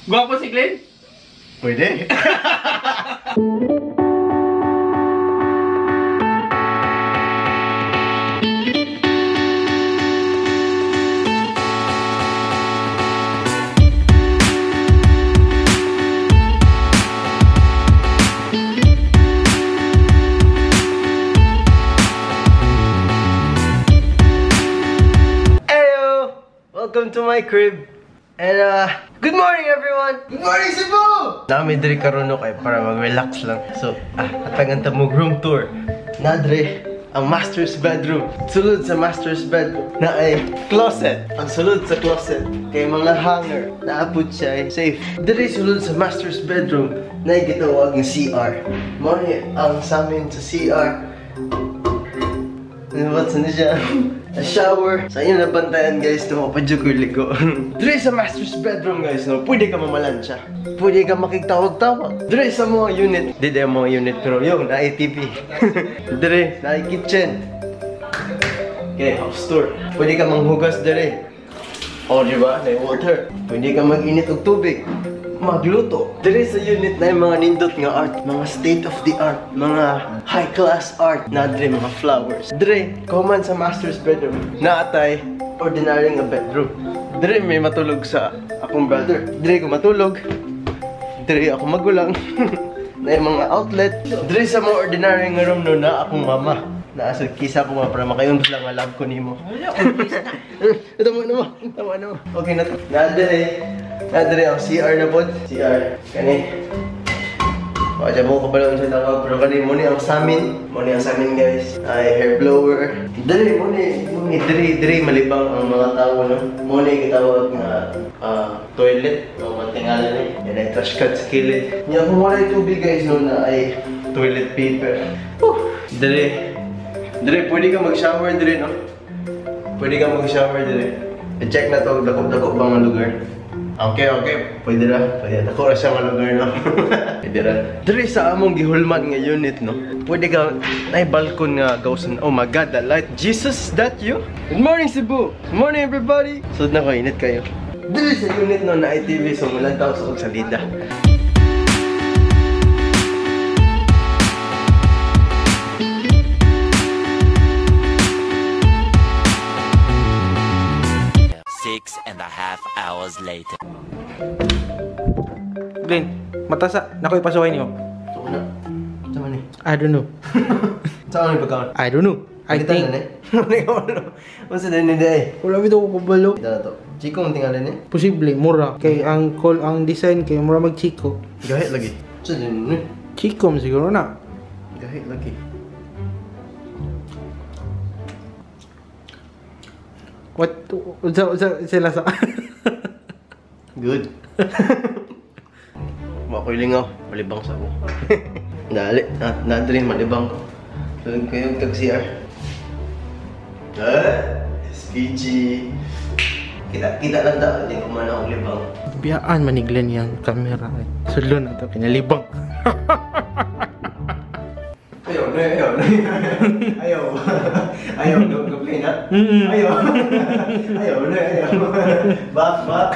Gwapo si Glenn? Pwede. Ayo! Welcome to my crib. And good morning, everyone! Good morning, Cebu! Nami diri karon no kay para mag-relax lang. So, hatagan ta mo room tour. Nadre ang master's bedroom. Sulod sa master's bedroom na ay closet. Ang sulod sa closet kay mga hanger. Naapod siya ay safe. Diri sulod sa master's bedroom na gitawag nga CR. Mao ni ang samin sa CR. What's na siya? A shower. Sa inyo nabantayan, guys, no, kapadyo ko ligo. Dre sa master's bedroom, guys, no, pwede ka mamalansya. Pwede ka makigtawag-tawag. Dre sa mga unit. Di ang mga unit, pero yung na TV. Dre, na kitchen. Okay, house tour. Pwede ka manghugas dre. O, di ba? Na water. Pwede ka mag-init og tubig. Magluto. Diri sa unit na yung mga nindot nga art, mga state of the art, mga high class art, na diri mga flowers. Diri, common sa master's bedroom, naatay ordinary nga bedroom. Diri may matulog sa akong brother. Diri ko matulog. Diri ako magulang. Na yung mga outlet. Diri sa mga ordinary nga room no na akong mama. Naasa kisa ko ma para makayundot lang nga love ko nimo. Ito mo na mo. Tama na mo. Okay na to. Na diri. Nadre ang CR na pod. CR. Kani. Wala mo kabalon sa tawag pero kani mo ni ang samin. Mo ni ang samin, guys. Ay hair blower. Dre mo ni dre dre malibang ang mga tao no. Mo ni gitawag nga toilet o mantingalan ni. Yan ay trash can sa kilid. Nya kung wala tubig, guys, no na ay toilet paper. Whew. Dre. Dre pwede ka mag-shower dre no. Pwede ka mag-shower dre. I-check na to dako-dako bang ang lugar. Okay, okay. Pwede na. Pwede na. Dako ra siya nga lugar, no? Pwede ra. Diri sa among gihulman nga unit, no? Pwede ka naay balkon nga gawsan. Oh my God, that light. Jesus, is that you? Good morning, Cebu! Good morning, everybody! Sud na ko, init kayo. Diri sa unit, no, na ITV. So, mulantaw sa kong salida. 6.5 hours later. Glenn, matasa. Nakoy pasuway niyo. So, na. Sama ni. I don't know. Saan ni pagkaon? I don't know. I think. Unsa din ni day? Wala bitaw ko kabalo. Ito na to. Chico ang tingalan ni? Posible mura kay ang call ang design kay mura mag Chico. Gahit lagi. Sa din ni? Chico siguro na. Gahit lagi. What unsa sila sa? Good. Wa ko'y lingaw, malibang sa ako. Dali, nadali malibang ko. Tulog kayo tag CR. SPG. Kita lang daw, hindi ko man ako libang. Biyaan man ni Glenn yang kamera. Sulod na to kinalibang. Ayaw, ayaw. Ayaw. Ayaw, go play na. Ayaw. Ayaw, ayaw. Back, back.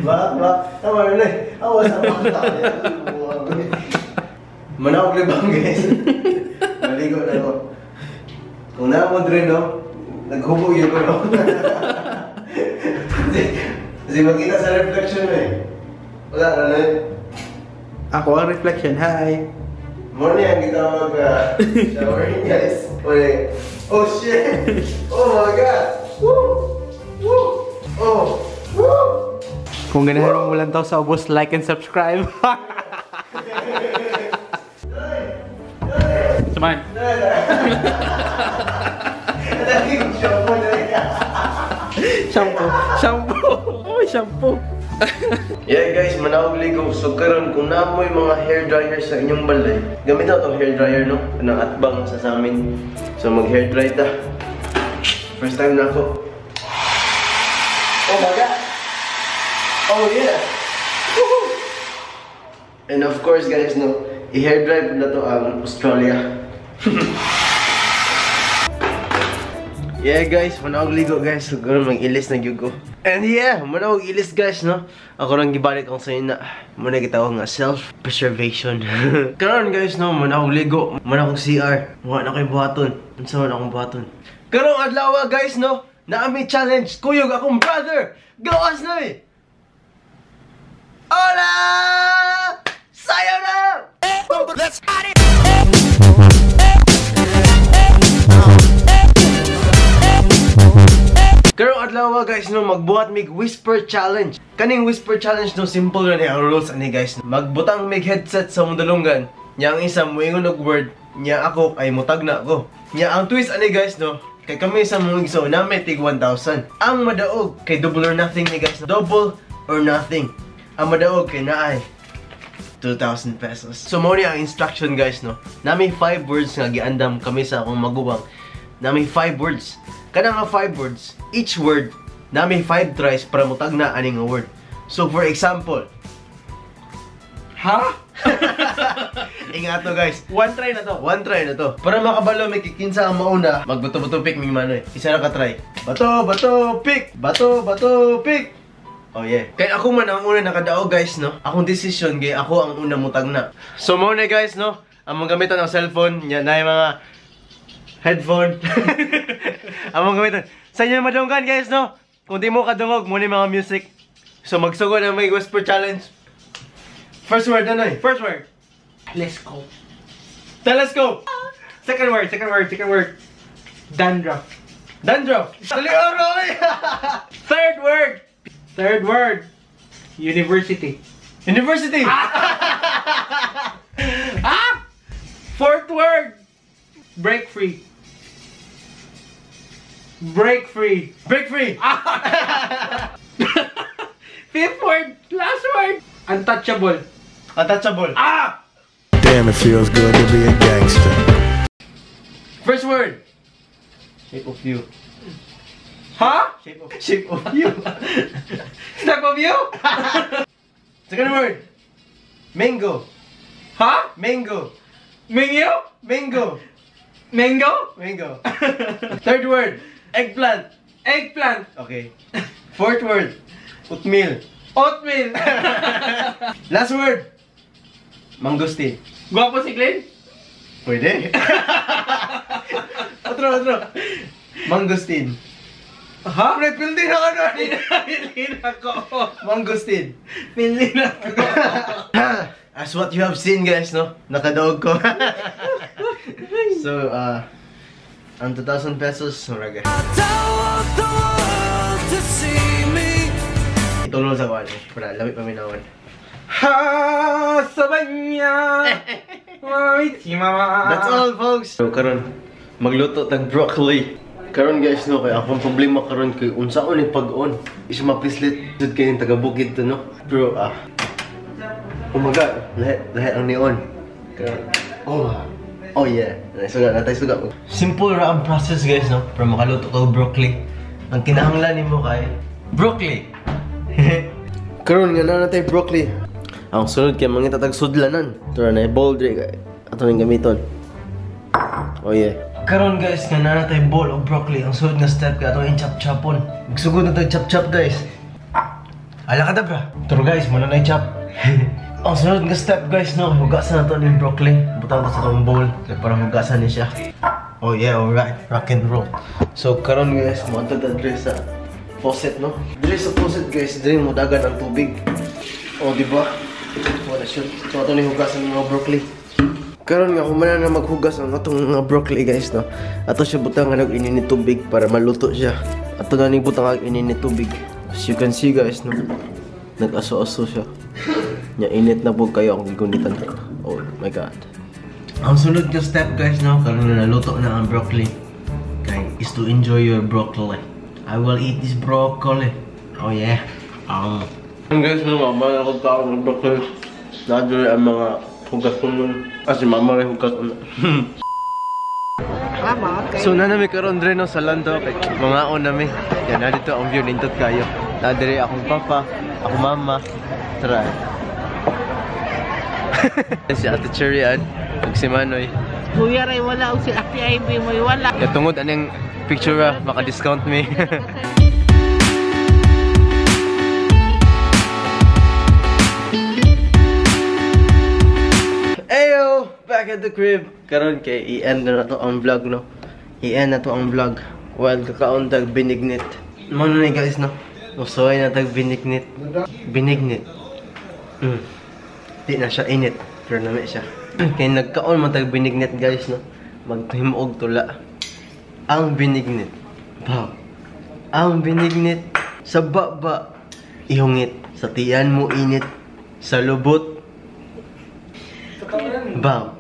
Back, back. Tama na, eh. Awa sa mga tao. Manawag libang, guys. Maligo na ako. Kung naamod rin, no? Naghubog yun ko, no? Kasi makita sa reflection, eh. Wala na, eh. Ako ang reflection, hi. Morning, ang gitawag shower, guys. Wait. Oh shit! Oh my God! Woo! Woo! Oh! Woo! Kung ganahan mo lang tao sa ubos, like and subscribe. Saman. Shampoo. Shampoo. Oh, shampoo. Yeah guys, manawag ligo. So karon kung naamoy mga hair dryer sa inyong balay, gamit na itong hair dryer, no? Anong atbang sa samin. So mag hair dry ta. First time na ako. Oh my God! Oh yeah! Woohoo! And of course guys, no, i-hair dry na to ang Australia. Yeah guys, muna og ligo, guys. So karon mag-ilis na gyud ko. And yeah, muna og ilis, guys, no. Ako rang gibalik ang sayo na muna gitawag nga self-preservation. Karon guys, no, muna og ligo, muna og CR. Wa na koy buhaton. Unsa man akong buhaton? Karong adlaw, guys, no, naa mi challenge kuyog akong brother. Gawas na eh. Hola! Sayaw na! Let's party! Karong adlaw, guys, no, magbuhat mig whisper challenge. Kaning whisper challenge, no, simple ra ni ang rules ani, guys. Magbutang mig headset sa mong dalunggan. Nya ang isa moingon og word, nya ako ay mutag na ako. Nya ang twist ani, guys, no, kay kami sa mong igsoon nami tig 1,000. Ang madaog kay double or nothing ni, guys. Double or nothing. Ang madaog kay naay 2,000 pesos. So mao ni ang instruction, guys, no. Nami 5 words nga giandam kami sa akong maguwang. Nami 5 words. Kana nga 5 words, each word nami 5 tries para mutag na ani nga word. So for example, Ha? Ingat to, guys. One try na to. One try na to. Para makabalo may kikinsa ang mauna, magbato-bato pick ming manoy. Isa ra ka try. Bato, bato, pick. Bato, bato, pick. Oh yeah. Kaya ako man ang una nakadaog, guys, no. Akong decision kay ako ang una mutag na. So mo na, guys, no. Ang mga gamiton ang cellphone, nya na yung mga headphone. Ang mga gamiton. Sa inyo madunggan, guys, no. Kung di mo kadungog, mo ni mga music. So magsugod ang may whisper challenge. First word na, noy. First word. Telescope. Telescope. Second word, second word, second word. Dandruff. Dandruff. Dali, oy. Third word. Third word. University. University. Ah! Fourth word. Break free. Break free. Break free. Fifth word. Last word. Untouchable. Untouchable. Ah! Damn, it feels good to be a gangster. First word. Shape of you. Huh? Shape of you. Step of you? Second word. Mango. Huh? Mango. Mango? Mango. Mango? Mango. Third word. Eggplant. Eggplant. Okay. Fourth word. Oatmeal. Oatmeal. Last word. Mangosteen. Guwapo si Glenn? Pwede. Otro, otro. Mangosteen. Ha? Pre, pildi na ka nun. Pili na ako. Mangosteen. Pili na ako. As what you have seen, guys, no? Nakadaog ko. So, ang 2,000 pesos, muraga. Itulong sa kuwan eh. Para, lamit paminawan. Ha! Sabanya! Mama! That's all, folks! So, karon magluto tag broccoli. Karon guys, no, kaya akong problema karon kay unsaon ni pag-on. Is mapislit jud kay taga bukid to, no. Pero oh my God, lahi lahi ang neon. Karon. Oh my. Oh yeah. Suga na tayo suga. Simple ra ang process, guys, no, para makaluto ka og broccoli. Ang kinahanglan nimo kay broccoli. Karon nga na natay broccoli. Ang sunod kay mangita tag sudlanan. Tura na bowl diri kay ato ning gamiton. Oh yeah. Karon guys, nga na natay bowl og broccoli. Ang sunod nga step kay atong i-chop-chopon. Magsugod na tag chop-chop, guys. Ala ka bra. Turo guys, muna na i-chop. Ang sunod nga step, guys, no, hugasan na to ning broccoli. Butang ko sa tong bowl kay para hugasan ni siya. Oh yeah, alright. Rock and roll. So karon guys, moadto ta diri sa faucet, no. Diri sa faucet, guys, diri mo dagan ang tubig. Oh, di ba? Wala siya. So ato ni hugasan ang mga broccoli. Karon nga humana na maghugas ang atong mga broccoli, guys, no. Ato siya butangan og ininit tubig para maluto siya. Ato na ning butang og ininit tubig. As you can see, guys, no. Nag-aso-aso siya. Nya init na po kayo ang gigunitan. Oh my God. Ang sunod nga step, guys, no, karon na naluto na ang broccoli. Kay is to enjoy your broccoli. I will eat this broccoli. Oh yeah. Ang guys, no, mama ako tao ng broccoli. Nadyo ang mga hugas ko nun. Ah, si mama rin hugas ko. So na nami karon dre no sa Lando kay mangaon nami. Yan na dito ang view nindot kayo. Na diri akong papa, akong mama. Tara. Si Ate Cherry ad ug si Manoy. Kuya ray wala og si Ate Ivy mo'y wala. Katungod aning Picture ra, maka-discount me. Ayo! Back at the crib. Karon kay i-end na to ang vlog, no? I-end na to ang vlog. While kakaon tag binignit. Mano ni guys, no? Usuhay na tag binignit. Binignit. Di na siya init, pero nami siya. Kay nagkaon man tag binignit guys, no? Maghimuog tula. Ang binignit. Wow. Ang binignit sa baba ihungit, sa tiyan mo init, sa lubot. Bam.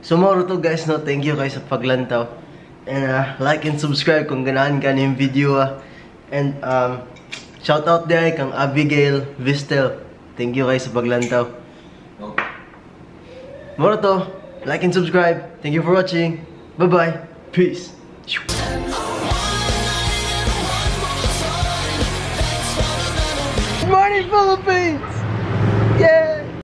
So mao to guys, no? Thank you guys sa paglantaw. And like and subscribe kung ganahan ka ning video. And shout out dai kang Abigail Vistel. Thank you guys sa paglantaw. Mao to. Like and subscribe. Thank you for watching. Bye bye. Peace. Good morning, Philippines.